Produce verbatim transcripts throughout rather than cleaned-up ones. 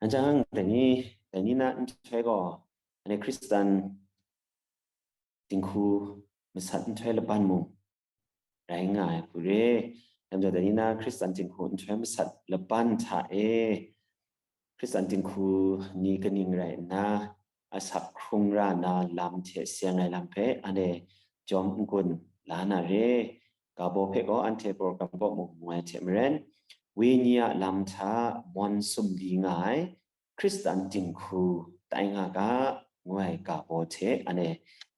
Anhte dai ni, dai ni na nhtoi gaw, anhte Hkristan dinghku masat nhtoi laban mung rai nga ai hku re. Dai majaw, dai ni na Hkristan dinghku nhtoi masat laban hta e, Hkristan dinghku ni kaning rai nna, asak hkrung ra na lam hte seng ai lam hpe anhte jawm n-gun la na re. Ga baw hpe gaw anhte program kaw mung mu ai hte maren, wenyi a lam hta mawn sumli nga ai Hkristan dinghku tai nga ga, ngu ai ga baw hte anhte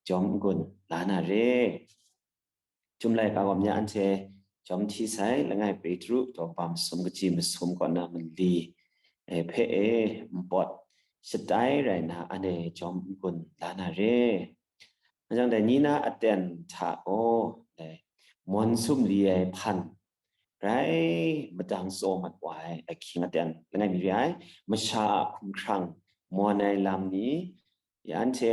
jawm n-gun la na re. Chyum laika gaw mya anhte jawm hti sai, langai Petru daw kaba masum kaji masum kaw na mali, e, hpe e, npawt shatai rai na anhte jawm n-gun la na re. Anhte dai ni na aten hta gaw, dai mawn sumli ai hpan grai madang tsaw mat wa ai ahkying aten langai mi re ai. Masha a hkumhkrang mawn ai lam ni, ya anhte,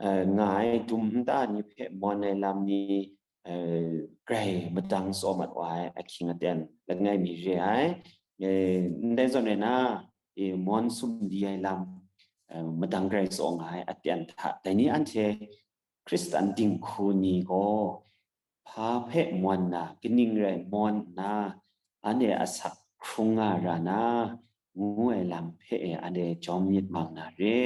eh, nga ai dum nta ni hpe mawn ai lam ni, eh, grai madang tsaw mat wa ai ahkying aten langai mi re ai. Eh, ndai zawn rai na, eh, mawn sumli ai lam, eh, madang grai tsaw nga ai aten hta, dai ni anhte Hkristan dinghku ni gaw hpa hpe mawn na, kaning rai mawn nna, anhte asak hkrung nga ra na, ngu ai lam hpe e anhte jawm myit mang na re.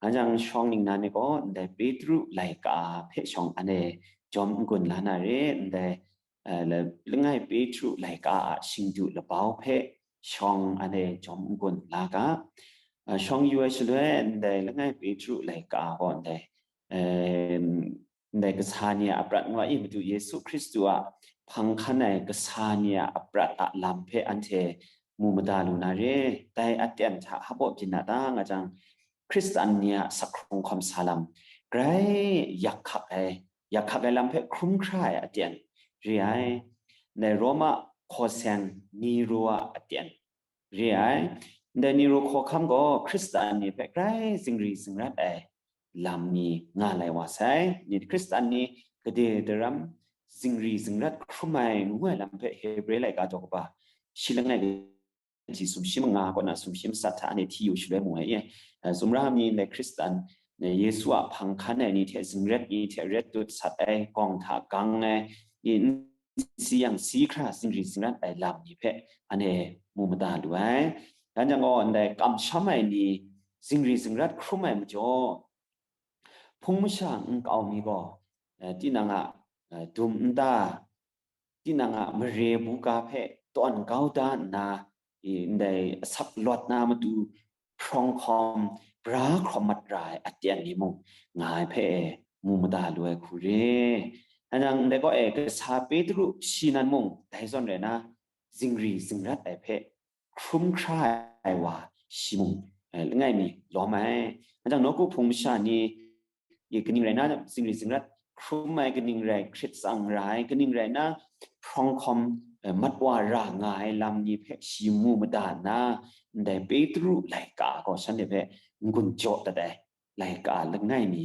Anhte shawng ningnan e gaw ndai Petru laika hpe shawng anhte jawm n-gun la na re, ndai, eh, la-, langai Petru laika a shingdu labau hpe shawng anhte jawm n-gun la ga. Eh, shawng yu ai shaloi ndai langai Petru laika gaw ndai, eh, ndai kasa ni a aprat ngu ai, Madu Yesu Hkristu a hpang hkan ai kasa ni a aprat a lam hpe anhte mu mada lu na re. Dai aten hta hpaw byin na ta nga jang, Hkristan ni a asak hkrung hkawm sa lam grai yak hkak ai, yak hkak ai lam hpe hkrum hkra ai aten re ai. Ndai Roma hkaw seng Nero a aten re ai. Ndai Nero hkawhkam gaw Hkristan ni hpe grai zingri zingrat ai lam ni nga lai wa sai. Ni Hkristan ni gade daram zingri zingrat hkrum ai ngu ai lam hpe Hebre laika daw kaba shi langai kaji sumshi manga kaw na sumshi masat hta anhte hti yu shaloi mu ai, eh, sumra mi ndai Hkristan, eh, Yesu a hpang hkan ai ni hte zingret ni hte ret dut sat ai, gawng hta gang ai, i n si yang si hkra zingri zingrat ai lam ni hpe anhte mu mada lu ai. Dan jang gaw, ndai kamsham ai ni zingri zingrat hkrum ai majaw, hpung masha nkau mi gaw, eh, tinang a, eh, dum nta, tinang a mare buga hpe tawn kau da nna, i, ndai asak lawt na matu hprawng hkawm, bra hkawm mat ra ai aten ni mung nga ai hpe e, mu mada lu ai hku re. Anang ndai kaw e, kasa Petru shi nan mung dai zawn rai na, zingri zingrat ai hpe hkrum hkra ai wa shi mung, eh, langai mi lawm ai. Anang nawku hpung masha ni, i, kaning rai na, zingri zingrat hkrum ai, kaning rai hkrit tsang ra ai, kaning rai na, hprawng hkawm, eh, mat wa ra nga ai lam ni hpe shi mu mada nna, ndai Petru laika gaw shanhte hpe n-gun jaw dat ai laika langai mi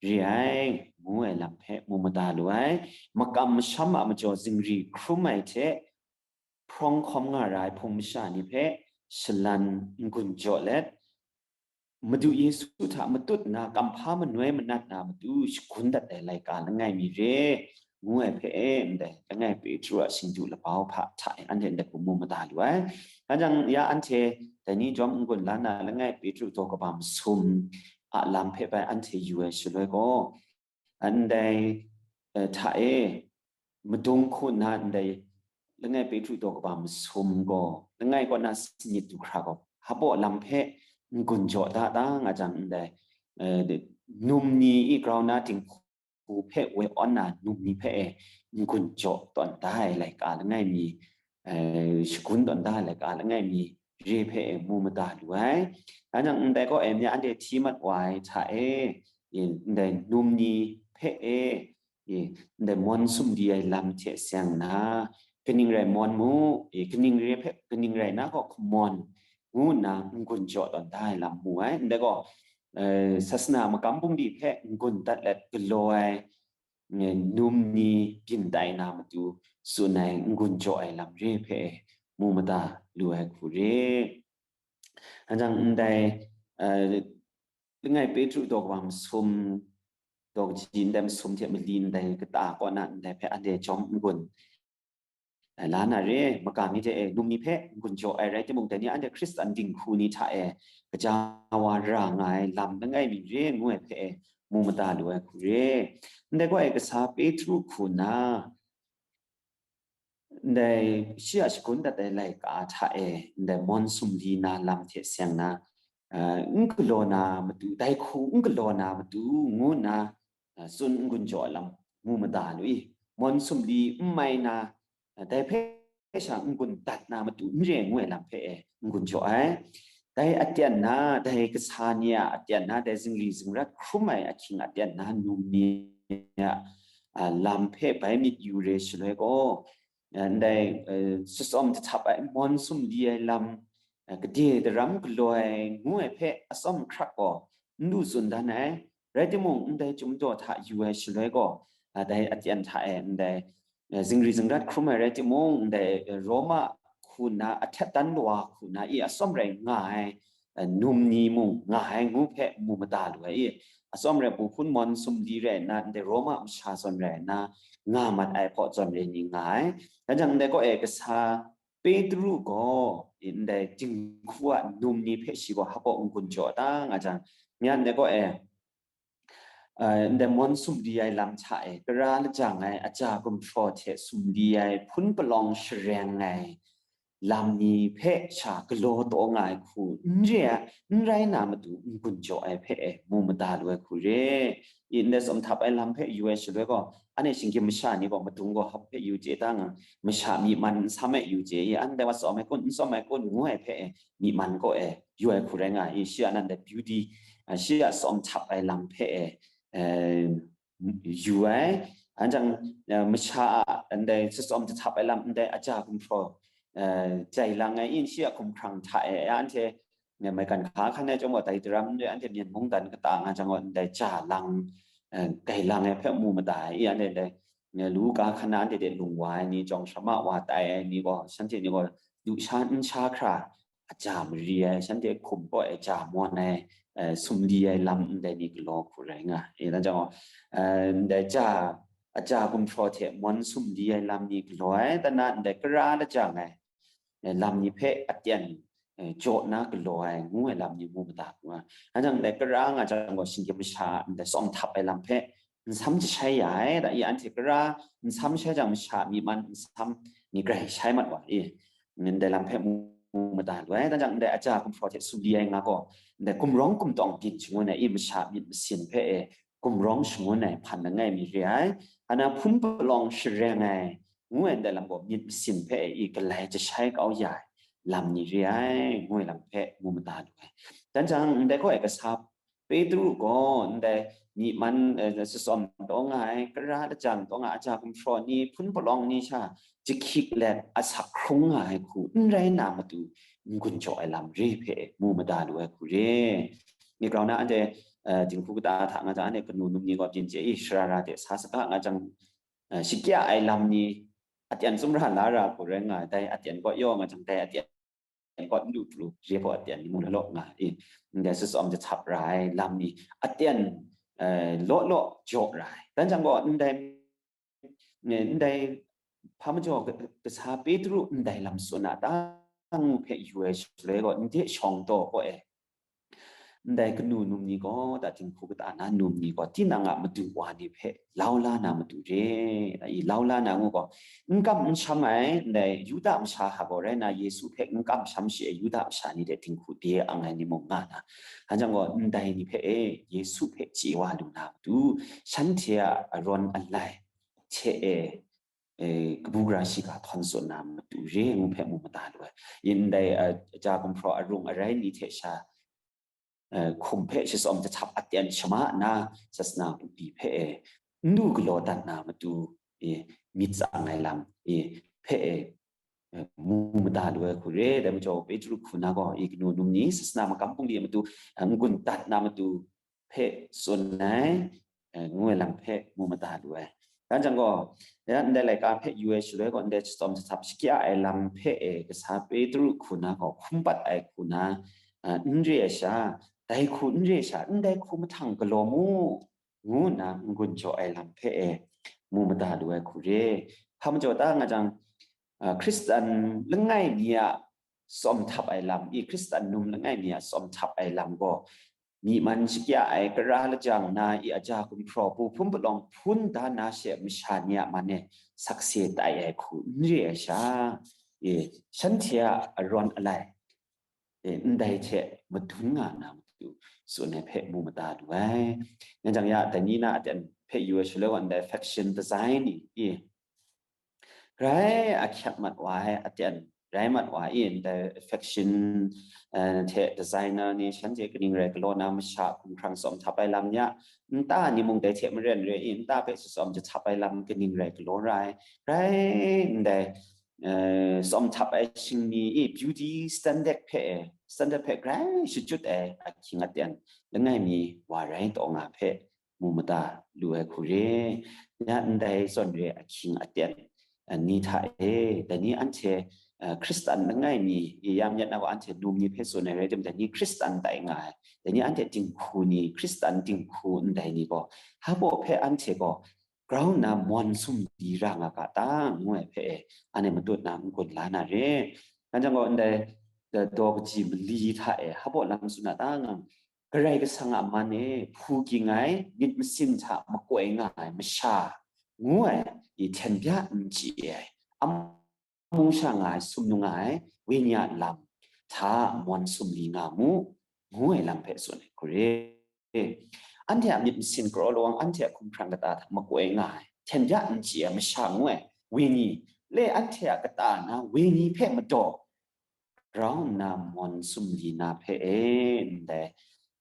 re ai, ngu ai lam hpe mu mada lu ai. Makam masham a majaw zingri hkrum ai hte, hprawng hkawm nga ra ai hpung masha ni hpe shalan n-gun jaw let, Madu Yesu hta matut nna kamhpa manoi manat na matu shagun dat ai laika langai mi re, ngu ai hpe e, ndai langai Petru a shingdu labau hpa hta e, anhte ndai hku mu mada lu ai. Anhte ya anhte dai ni jawm n-gun la na langai Petru daw kaba masum a lam hpe bai anhte yu ai shaloi gaw, ndai, eh, hta e, madung hku nna ndai langai Petru daw kaba masum gaw, langai kaw na sanit du hkra gaw, hpaw lam hpe n-gun jaw da da nga jang ndai, eh, num ni i grau na dinghku hpe woi awn na num ni hpe e n-gun jaw tawn da ai laika langai mi, eh, shagun tawn da ai laika langai mi re hpe e mu mada lu ai. Anang ndai kaw e, mya anhte hti mat wa ai hta e, i, ndai num ni hpe e, i, ndai mawn sumdi ai lam hte seng nna, kaning rai mawn mu, i, kaning re hpe, kaning rai na gaw hkamawn, ngu nna n-gun jaw tawn da ai lam mu ai. Ndai gaw, eh, sasana magam bungli hpe n-gun dat let galaw ai, num ni byin tai na matu tsun ai n-gun jaw ai lam re hpe mu mada lu ai hku re. Anhte ndai, uh, langai Petru daw kaba masum, daw kaji ndai masum hte mali ndai kata kaw na ndai hpe anhte jawm n-gun ai la na re, maga mi hte e, num ni hpe n-gun jaw ai rai timung, dai ni anhte Hkristan dinghku ni hta e, gaja wa ra nga ai lam langai mi re ngu ai hpe e, mu mada lu ai hku re. Ndai gaw e, kasa Petru hku na, ndai shi a shagun dat ai laika hta e, ndai mawn sumli na lam hte seng na, uh, n galaw na matu, dai hku n galaw na matu ngu nna, uh, tsun n-gun jaw ai lam mu mada lu i, mawn sumli n mai na, uh, dai hpe sha n-gun dat na matu n re ngu ai lam hpe e n-gun jaw ai. Dai aten na, dai kasa ni a aten na, dai zingri zingrat hkrum ai ahkying aten na num ni a, a, lam hpe bai myit yu re shaloi gaw, a, ndai, a, sasawm jahtap ai mawn sumli ai lam, a, gade daram galaw ai ngu ai hpe atsawm hkrak gaw n lu tsun dan ai. Rai timung, ndai chyum daw hta yu ai shaloi gaw, a, dai aten hta e ndai, a, zingri zingrat hkrum ai rai timung, ndai, a, Roma hku na, ahtet dan lawa hku na i atsawm rai nga ai, a, num ni mung nga ai ngu hpe mu mada lu ai i, atsawm rai bu hpun mawn sumli rai nna, ndai Roma masha zawn rai nna, nga mat ai hpaw zawn rai ni nga ai. Dan jang ndai kaw e kasa Petru gaw, i, ndai dinghku a num ni hpe shi gaw hpa gaw n-gun jaw ta nga jang, nya ndai kaw e, a, ndai mawn sumli ai lam hta e, kara lajang ai aja gumhpraw hte sumli ai hpun palawng shareng ai lam ni hpe sha galaw taw nga ai hku n re ai, n rai na matu n-gun jaw ai hpe e mu mada lu ai hku re. I, ndai tsawm htap ai lam hpe yu ai shaloi gaw, anhte shinggyim masha ni gaw madung gaw hpa hpe yu chye ta nga, masha myi man n sam e yu chye i, anhte wa tsawm ai kun, n tsawm ai kun ngu ai hpe e, myi man kaw e yu ai hku rai nga i, shi a nan dai beauty, a, shi a tsawm htap ai lam hpe e, e, yu ai. Anhte jang, e, masha a ndai tsawm jahtap ai lam, ndai aja gumhpraw, e, jai lang ai in shi a hkumhkrang hta e, anhte, e, maigan hka hkan ai chyawm gaw, dai daram n re, anhte myen mungdan kata nga jang gaw, ndai ja lang, e, gai lang ai hpe mu mada ai, i anhte dai, e, Luka hkan na anhte de lung wa ai ni, jawng sharama wa tai ai ni gaw, shanhte ni gaw, lusha nsha hkra, aja mari ai, shanhte hkum kaw e ja mawn ai, e, sumli ai lam ndai ni galaw hku rai nga ai. Dan jang gaw, e, ndai ja, aja gumhpraw hte mawn sumli ai lam ni galaw ai, dan na ndai kara lajang ai, e, lam ni hpe aten, e, jaw na galaw ai ngu ai lam ni mu mada hku nga. Dan jang ndai kara nga jang gaw, shinggyim masha ndai tsawm htap ai lam hpe n sam jashai ya ai, da i anhte kara n sam shai jang, masha myi man n sam ni grai shai mat wa i, ndai lam hpe mu mada lu ai. Dan jang ndai aja gumhpraw hte sumli ai nga gaw, ndai gumrawng gumtawng byin shangun ai i, masha myit masin hpe e gumrawng shangun ai hpan langai mi re ai. Ana hpun palawng shareng ai ngu ai ndai lam gaw, myit masin hpe e i galai jashai kau ya ai lam ni re ai, ngu ai lam hpe mu mada lu ai. Dan jang ndai kaw e kasa Petru gaw ndai myi man, e, tsawm taw nga ai, kara lajang taw nga ai, aja gumhpraw ni, hpun palawng ni sha jahkyik let asak hkrung nga ai hku n rai na matu, n-gun jaw ai lam re hpe mu mada lu ai hku re. Myi grau na anhte, e, dinghku kata hta nga jang, anhte kanu num ni gaw byin chye i, sharara de sa saga nga jang, e, shakya ai lam ni, aten tsum ra la ra hku rai nga ai, dai aten kaw yaw nga jang, dai aten kaw n lu pru, je hpaw aten ni mung law law nga i, ndai tsawm jahtap ra ai lam ni, aten, e, law law jaw ra ai. Dan jang gaw, ndai, e, ndai hpa majaw ka-, kasa Petru ndai lam tsun a ta ngu hpe yu ai shaloi gaw, ndai shawng taw kaw e, ndai kanu num ni gaw, da dinghku kata na num ni gaw, tinang a madu wa ni hpe lau la na matu re, da i lau la na ngu gaw, n kam n sham ai, ndai Yuda masha hta gaw rai na, Yesu hpe n kam sham shi ai Yuda masha ni de dinghku de ang ai ni mung nga na, hkan jang gaw, ndai ni hpe e, Yesu hpe chye wa lu na matu, shanhte a arawn alai hte e, e, kabu gara shiga htawn tsun na matu re ngu hpe mu mada lu ai. Ndai, a, aja gumhpraw arung arai ni hte sha, e, hkum hpe shatsawm jahtap aten shama na, sasana bungli hpe e, n lu galaw dat na matu, e, myit tsang ai lam, e, hpe e, e, mu mada lu ai hku re. Dai majaw Petru hku na gaw, i kanu num ni, sasana magam bungli a matu, e, n-gun dat na matu, hpe tsun ai, e, ngu ai lam hpe mu mada lu ai. Dan jang gaw, ya, ndai laika hpe yu ai shaloi gaw, ndai shatsawm jahtap shakya ai lam hpe e, kasa Petru hku na gaw hkum pat ai hku na, n re ai sha, dai hku n re ai sha, ndai hku mahtang galaw mu, ngu nna n-gun jaw ai lam hpe e mu mada lu ai hku re. Hpa majaw ta nga jang, Hkristan langai mi a tsawm htap ai lam, i Hkristan num langai mi a tsawm htap ai lam gaw, myi man shakya ai, kara lajang na i aja gumhpraw, bu hpun palawng hpun da na she masha ni a man e sakse tai ai hku n re ai sha, e, shanhte a arawn alai, e, ndai hte madun nga na matu tsun ai hpe mu mada lu ai. Nga jang ya, dai ni na aten hpe yu ai shaloi wa ndai faction design ni, e, grai a hkyat mat wa ai aten rai mat wa i, ndai faction, eh, hte designer ni shanhte kaning rai galaw na masha hkumhkrang tsawm htap ai lam ya, nta ni mung dai hte maren re i, nta hpe tsawm jahtap ai lam kaning rai galaw ra ai, grai ndai, eh, tsawm htap ai shingni i beauty standard hpe, standard hpe grai shachyut ai ahkying aten langai mi wa rai taw nga hpe mu mada lu ai hku re. Ya ndai zawn re ahkying aten, eh, ni hta e, dai ni anhte, eh, Hkristan langai mi, i yam yet na gaw anhte num ni hpe tsun ai rai tim, dai ni Hkristan tai nga ai, dai ni anhte dinghku ni, Hkristan dinghku ndai ni gaw, hpa baw hpe anhte gaw grau nna mawn sumli ra nga ga ta, ngu ai hpe e, anhte matut na n-gun la na re. Anhte gaw ndai, eh, daw kaji mali hta e, hpa baw lam tsun na ta nga, Karai Kasang a man e hpu ging ai, myit masin hta makoi nga ai masha, ngu ai, i hten bya n chye ai, amu sha nga ai, sumnung nga ai, wenyi a lam hta mawn sumli nga mu, ngu ai lam hpe tsun ai hku re. Anhte a myit masin karaw lawang, anhte a hkumhkrang kata hta makoi nga ai, hten bya n chye ai masha ngu ai, wenyi, le anhte a kata na wenyi hpe madaw grau nna mawn sumli na hpe e, ndai,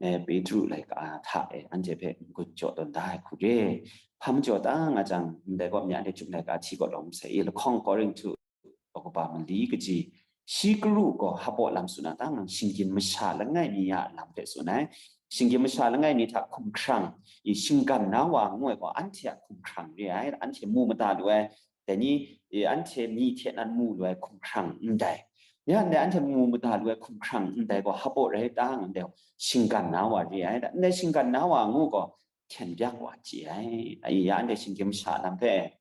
eh, Petru laika hta e anhte hpe n-gun jaw tawn da ai hku re. Hpa majaw ta nga jang, ndai gaw mya de chyum laika hti gaw lawm sai i, lahkawng Korinhtu daw kaba mali kaji, shi karu gaw hpa baw lam tsun na ta nga, shinggyim masha langai mi a lam hpe tsun ai. Shinggyim masha langai mi hta hkumhkrang i shinggan na wa ngu ai gaw, anhte a hkumhkrang re ai, anhte mu mada lu ai, dai ni, e, anhte myi hte nan mu lu ai hkumhkrang ndai. Ya ndai anhte mu mada lu ai hkumhkrang ndai gaw hpa baw rai ta nga ndai, shinggan na wa re ai. Ndai shinggan na wa ngu gaw, hten byak wa chye ai. Ai, ya ndai shinggyim masha lam hpe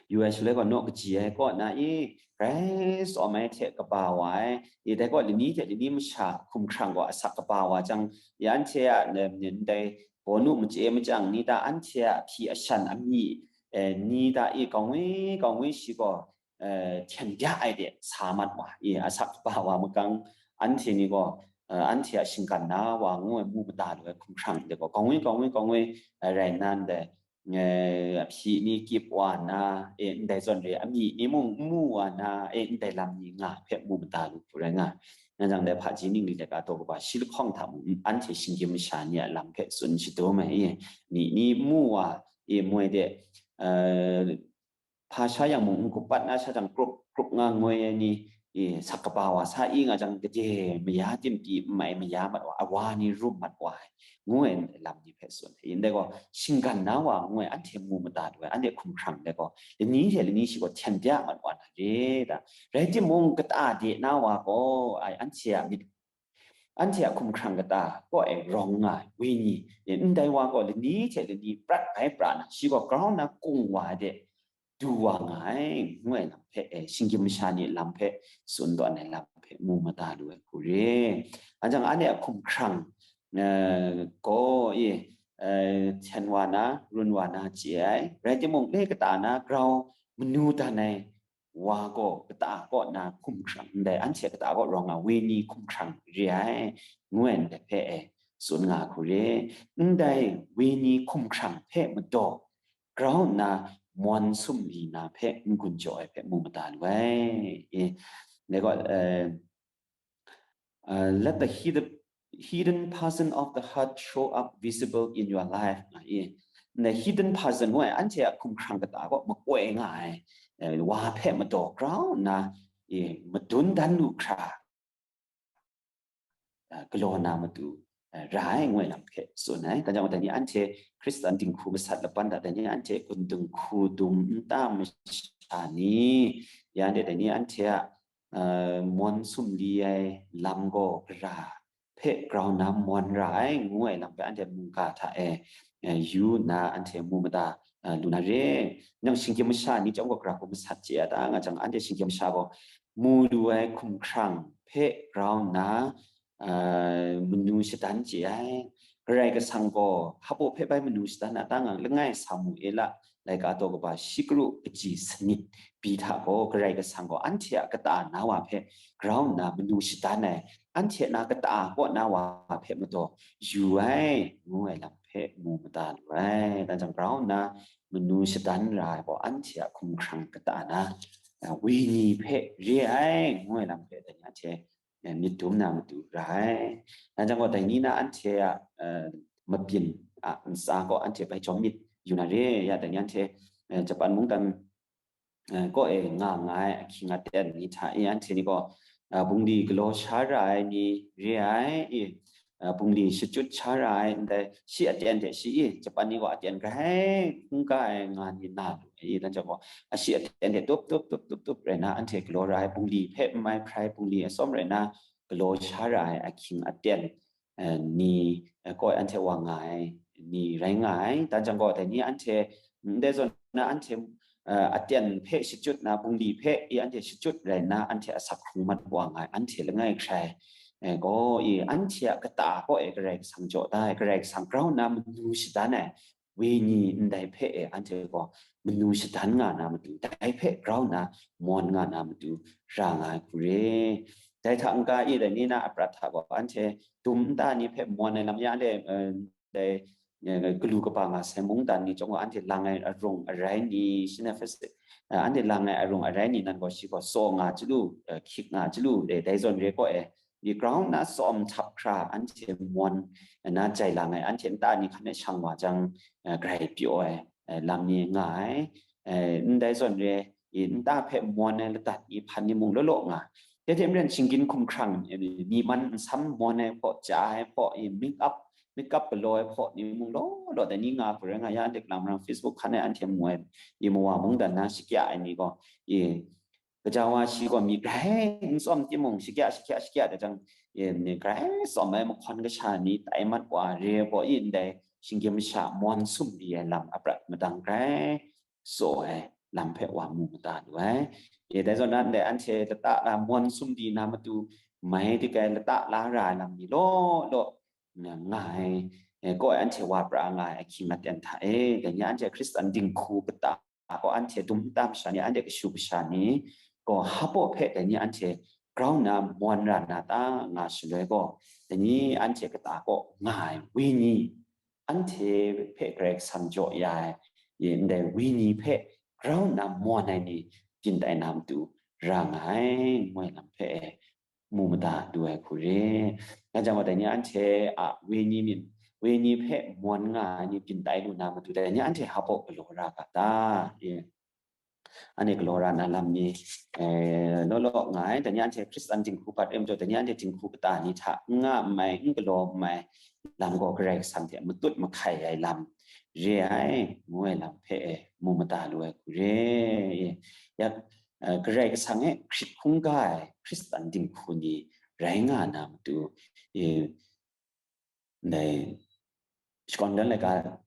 yu ai shaloi gaw, naw kaji ai kaw na i, grai tsawm ai hte kaba wa ai, i dai gaw lani hte lani masha hkumhkrang gaw asak kaba wa jang, ya anhte a, em, ndai bawnu machye machyang ni ta, anhte a hpyi ashan amyi, eh, ni ta i, gaw ngwi gaw ngwi shi gaw, eh, hten bya ai de sa mat wa i, asak kaba wa magang, anhte ni gaw, eh, anhte a shinggan na wa ngu ai mu mada lu ai hkumhkrang de gaw, gaw ngwi gaw ngwi gaw ngwi, eh, rai nnan dai, eh, ahpyi ni kyip wa nna, eh, ndai zawn re, amyi ni mung n mu wa nna, eh, ndai lam ni nga hpe mu mada lu hku rai nga. Nga jang dai hpaji ningli laika daw kaba shi lahkawng hta mung, anhte shinggyim masha ni a lam hpe tsun shadum ai, eh, ni ni n mu wa, eh, moi de, eh, hpa sha yang mung n-gup pat na sha jang, krup krup nga ngoi ai ni, e, sak kaba wa sa i nga jang, gade maya tim pyi n mai, maya mat wa, awa ni rum mat wa ai, ngu ai lam ni hpe tsun ai. Ndai gaw, shinggan na wa ngu ai, anhte mu mada lu ai, anhte hkumhkrang dai gaw, lani hte lani shi gaw hten bya mat wa na re ta. Rai timung, kata de na wa gaw, ai, anhte a myit, anhte a hkumhkrang kata kaw e rawng nga ai, wenyi, e, ndai wa gaw lani hte lani prat bai pra na, shi gaw grau nna kung wa ai de, du wa nga ai, ngu ai lam hpe, e, shinggyim masha ni lam hpe tsun tawn ai lam hpe mu mada lu ai hku re. Anhte anhte a hkumhkrang, eh, gaw, e, eh, hten wa na, run wa na chye ai. Rai timung, le kata na grau manu dan ai wa gaw kata kaw na hkumhkrang, ndai anhte kata kaw rawng nga wenyi hkumhkrang re ai, ngu ai ndai hpe, e, tsun nga hku re. Ndai wenyi hkumhkrang hpe madaw grau nna mawn sumli na hpe n-gun jaw ai hpe mu mada lu ai. E, dai gaw, eh, uh, let the hidden, hidden person of the heart show up visible in your life, nga i. Ndai hidden person ngu ai, anhte a hkumhkrang kata kaw makoi nga ai, eh, wa hpe madaw grau nna, eh, madun dan lu hkra, eh, galaw na matu, eh, ra ai, ngu ai lam hpe tsun ai. Gaja dai ni anhte Hkristan dinghku masat laban hta, dai ni anhte gun dinghku dum nta masha ni, ya de dai ni anhte a, uh, mawn sumli ai lam gaw gara hpe grau nna mawn ra ai, ngu ai lam hpe anhte mungga hta e, uh, yu nna anhte mu mada, uh, lu na re. Nang shinggyim masha ni chyawm gaw gara hku masat chye ai ta nga jang, anhte shinggyim masha gaw mu lu ai hkumhkrang hpe grau nna, uh, manu shadan chye ai. Karai Kasang gaw hpaw hpe bai manu shadan a ta nga, langai Samuela laika daw kaba shi kru kaji sanit pyi hta gaw, Karai Kasang gaw anhte a kata na wa hpe grau nna manu shadan ai, anhte na kata kaw na wa hpe madaw yu ai, ngu ai lam hpe mu mada lu ai. Dan jang, grau nna manu shadan ra ai gaw anhte a hkumhkrang kata na, uh, wenyi hpe re ai, ngu ai lam hpe dai ni anhte, uh, myit dum na matu ra ai. Dan jang gaw, dai ni na anhte a, uh, mabyin a ntsa gaw anhte bai jawm myit yu na re. Ya, dai ni anhte, uh, Japan mungdan, uh, kaw e nga nga ai ahkying aten ni hta e, anhte ni gaw, uh, bungli galaw sha ra ai ni re ai, i, uh, bungli shachyut sha ra ai, ndai shi aten hte shi i, Japan ni gaw aten grai hkungga ai nga ni na lu ai, i, dan jang gaw, ashi aten hte tup, tup, tup, tup, tup rai na, anhte galaw ra ai, bungli hpe n mai hprai, bungli atsawm rai na, galaw sha ra ai ahkying aten, uh, ni, uh, kaw e anhte wa nga ai ni rai nga ai. Dan jang gaw, dai ni anhte, ndai zawn na anhte, uh, aten hpe shachyut na, bungli hpe i anhte shachyut rai nna, anhte asak hkrung mat wa nga ai, anhte langai hkrai, eh, gaw i, anhte a kata kaw e Karai Kasang jaw da ai, Karai Kasang grau nna manu shadan ai wenyi ndai hpe e anhte gaw manu shadan nga na matu, dai hpe grau nna mawn nga na matu ra nga ai hku re. Dai hta n-ga i, dai ni na aprat hta gaw anhte dum nta ni hpe mawn ai lam ya le, eh, dai, eh, galu kaba nga sai mungdan ni chyawm gaw, anhte lang ai arung arai ni, shi na hpe se, eh, anhte lang ai arung arai ni nan gaw, shi gaw tsaw nga chyalu, eh, hkyik nga chyalu, eh, dai zawn re gaw e, i grau nna tsawm htap hkra anhte mawn na jai lang ai, anhte nta ni hkan e shang wa jang, eh, grai pyaw ai, eh, lam ni nga ai. Eh, ndai zawn re, i nta hpe mawn ai ladat ni hpan ni mung law law nga. Dai hte maren shinggyim hkumhkrang, eh, myi man nsam mawn ai hpaw, chya ai hpaw, i make up, makeup galaw ai hpaw ni mung law law dai ni nga hku rai nga ya, anhte kalang marang Facebook hkan e anhte mu ai, i mawa mungdan na shakya ai ni gaw, i gaja wa shi gaw myi grai n tsawm timung, shakya, shakya, shakya, dai jang, e, myi grai tsawm ai mahkawn kasha ni tai mat wa re gaw, i ndai shinggyim masha mawn sumri ai lam aprat madang grai tsaw ai lam hpe wa mu mada lu ai. E, dai zawn na ndai anhte lata la mawn sumri na matu mai dik ai lata la ra ai lam ni law law nga ai, e, kaw e anhte wa pra nga ai ahkying aten hta e, dai ni anhte Hkristan dinghku kata gaw anhte dum nta masha ni, anhte kashu kasha ni gaw hpaw hpe dai ni anhte grau nna mawn ra na ta nga shaloi gaw, dai ni anhte kata kaw nga ai wenyi, anhte hpe Karai Kasang jaw ya ai, i ndai wenyi hpe grau nna mawn ai ni byin tai na matu ra nga ai, ngu ai lam hpe e, mu mada du ai hku re. Nga jang gaw, dai ni anhte a wenyi myit, wenyi hpe mawn nga ai ni byin tai lu na matu, dai ni anhte hpaw galaw ra ga ta? E, anhte galaw ra na lam ni, eh, law law nga ai. Dai ni anhte Hkristan dinghku hpat re majaw, dai ni anhte dinghku kata ni hta n nga n mai, n galaw n mai lam gaw, Karai Kasang hte matut mahkai ai lam re ai, ngu ai lam hpe e, mu mada lu ai hku re. E, ya, eh, Karai Kasang e hkrit hkungga ai Hkristan dinghku ni rai nga na matu, e, ndai shakawn dan laika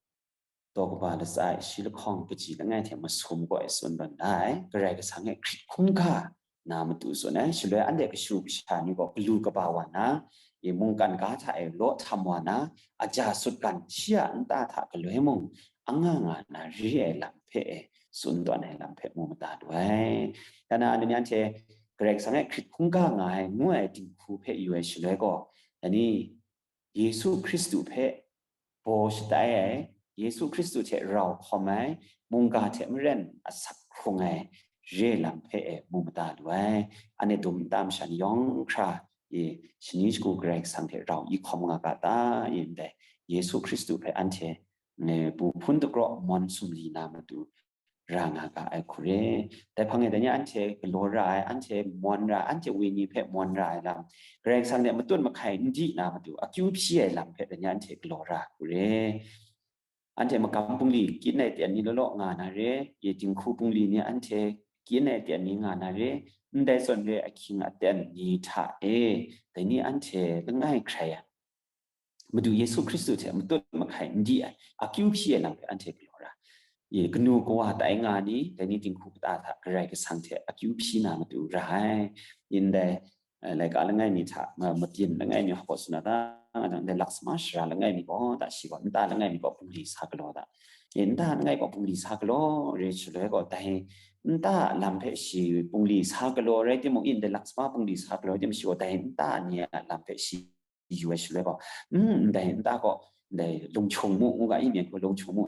daw kaba latsa e shi lahkawng kaji langai hte masum gaw e tsun tawn da ai, Karai Kasang e hkrit hkungga na matu tsun ai. Shaloi anhte kashu kasha ni gaw galu kaba wa na, i mungkan ga hta e law htam wa na, aja sutgan shi a nta hta galoi mung anga nga na re ai lam hpe e tsun tawn ai lam hpe mu mada lu ai. Dai na, anhte ni anhte Karai Kasang e hkrit hkungga nga ai ngu ai dinghku hpe yu ai shaloi gaw, dai ni Yesu Hkristu hpe baw shatai ai, Yesu Hkristu hte rau hkawm ai, mungga hte maren asak hkrung ai re lam hpe e mu mada lu ai. Anhte dum nta masha ni yawng hkra, i, shani shagu Karai Kasang hte rau i hkawm nga ga ta? I, ndai Yesu Hkristu hpe anhte, e, bu hpun dagraw mawn sumri na matu ra nga ga ai hku re. Dai hpang e, dai ni anhte galaw ra ai, anhte mawn ra ai, anhte wenyi hpe mawn ra ai lam, Karai Kasang hte matut mahkai n di na matu, akyu hpyi ai lam hpe dai ni anhte galaw ra ai hku re. Anhte magam bungli kyin ai ten ni law law nga na re, i dinghku bungli ni anhte kyin ai ten ni nga na re, ndai zawn re ahkying aten ni hta e, dai ni anhte langai hkrai ai, Madu Yesu Hkristu hte matut mahkai n di ai, akyu hpyi ai lam hpe anhte galaw ra. Ye, kanu kawa tai nga ni, dai ni dinghku kata hta Karai Kasang hte akyu hpyi na matu ra ai. Ndai, eh, laika langai mi hta, ma-, mabyin langai mi hpa tsun na ta, nga jang, ndai laksama sara langai mi gaw, ta shi gaw, nta langai mi gaw bungli sa galaw ta. Ye, nta langai gaw bungli sa galaw re shaloi gaw, dai nta lam hpe shi bungli sa galaw rai timung, ndai laksama bungli sa galaw rai timung, shi gaw dai nta ni a lam hpe shi yu ai shaloi gaw, mm, ndai nta gaw, ndai lung chung mu, ngu ga i, myen gaw lung chung mu,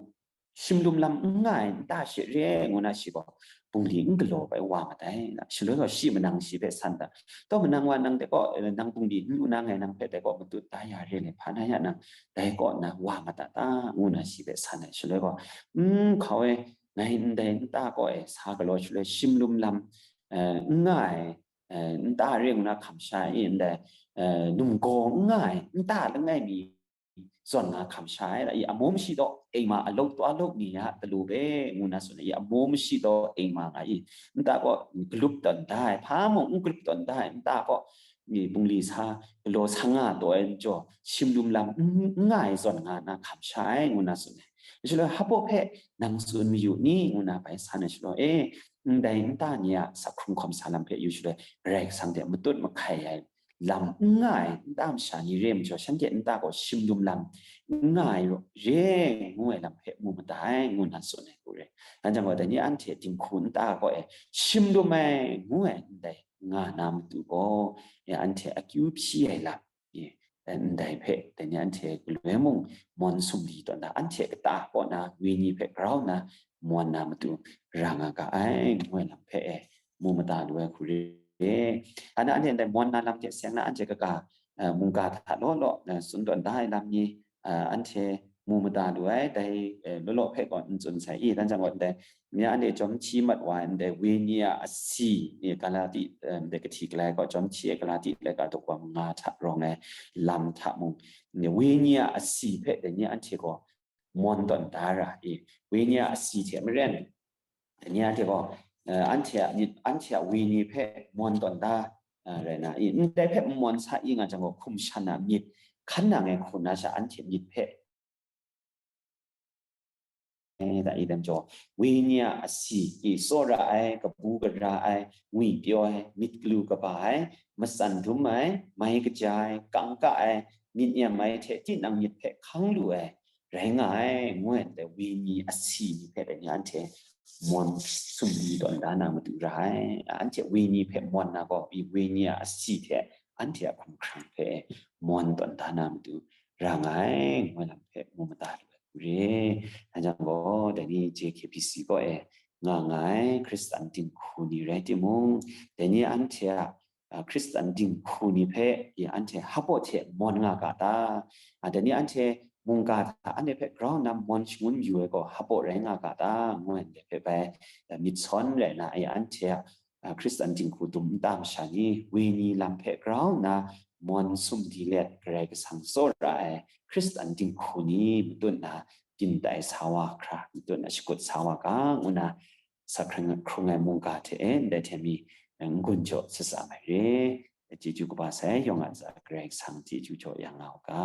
shimlum lam n nga ai nta she re, ngu na shi gaw, bungli n galaw ai wa mat ai. Shaloi gaw, shi manang shi hpe san da, "Taw manang wa, nang de gaw, eh, nang bungli n lu na, ngai nang hpe dai gaw matut da ya re le, hpa na ya nang, dai kaw na wa mat da ta?" ngu na shi hpe san ai shaloi gaw, "Mm, hkau e, ngai ndai nta gaw e sa galaw shaloi, shimlum lam, eh, n nga ai, eh, nta re ngu na hkam sha ai, ndai, eh, num gaw n nga ai nta langai mi zawn nga hkam sha ai, i, amu mashi daw eng ma alok twa lok ni a talu hpe ngu na tsun ai, i, amu mashi daw eng ma nga i, nta gaw galup tawn da ai, hpa mung n galup tawn da ai, nta gaw, i, bungli sa galaw sa nga taw ai majaw, shimlum lam n, n nga ai zawn nga na hkam sha ai, ngu na tsun ai. Shaloi, "Hpaw hpe nang tsun mayu ni?" ngu na bai san ai shaloi, e, ndai nta ni a sak hkrung hkawm sa lam hpe yu shaloi, Karai Kasang hte matut mahkai ai lam n nga ai nta masha ni re majaw, shanhte nta gaw shimlum lam n nga ai re ngu ai lam hpe mu mada ai, ngu na tsun ai hku re. Anhte gaw, dai ni anhte dinghku nta gaw e shimlum ai ngu ai ndai nga na matu gaw, e, anhte akyu hpyi ai lam, e, ndai hpe, dai ni anhte galoi mung mawn sumri tawn da, anhte kata kaw na wenyi hpe grau nna mawn na matu ra nga ga ai, ngu ai lam hpe, e, mu mada lu ai hku re. Ana anhte ndai mawn na lam hte seng na anhte kaga, eh, mungga hta law law, eh, tsun tawn da ai lam ni, eh, anhte mu mada lu ai, dai, eh, law law hpe gaw n tsun sai i, dan jang gaw ndai, nye anhte jawm hti mat wa ai ndai wenyi a asi, eh, Galati, eh, ndai kahti galai gaw jawm hti ai Galati laika daw wa manga hta rawng ai lam hta mung, wenyi a asi hpe dai ni anhte gaw mawn tawn da ra i, wenyi a asi hte maren, dai ni anhte gaw, eh, anhte a myit, anhte a wenyi hpe mawn tawn da, eh, rai na i, ndai hpe n mawn sa i nga jang gaw, hkum shan a myit hkan nang ai hku na sha anhte myit hpe da i dan jaw, wenyi a asi, i tsawra ai, kabu gara ai, ngwipyaw ai, myit galu kaba ai, matsan dum ai, mai kaja ai, kangka ai, myit nyam ai hte tinang myit hpe hkang lu ai, rai nga ai, ngu ai ndai wenyi asi ni hpe dai ni anhte mawn sumri tawn da na matu ra ai. Anhte wenyi hpe mawn na gaw, i wenyi a asi hte anhte a hkumhkrang hpe mawn tawn da na matu ra nga ai, ngu ai lam hpe mu mada lu ai hku re. Anhte gaw, dai ni J K B C kaw e nga nga ai Hkristan dinghku ni rai timung, dai ni anhte a, a, Hkristan dinghku ni hpe, i, anhte hpaw hte mawn nga ga ta? A, dai ni anhte mungga hta anhte hpe grau nna mawn shangun yu ai gaw hpaw rai nga ga ta? Ngu ai ndai hpe bai, a, myit sawn rai na, i, anhte a, a, Hkristan dinghku dum nta masha ni, wenyi lam hpe grau nna mawn sumri let Karai Kasang tsawra ai Hkristan dinghku ni matut na byin tai sa wa hkra, matut na shakut sa wa ga, ngu na, sa hkrung, hkrung ai mungga hte e ndai hte mi, eh, n-gun jaw sasa mai re. Chyeju kaba sai yawng a ntsa Karai Kasang chyeju jaw ya nga u ga.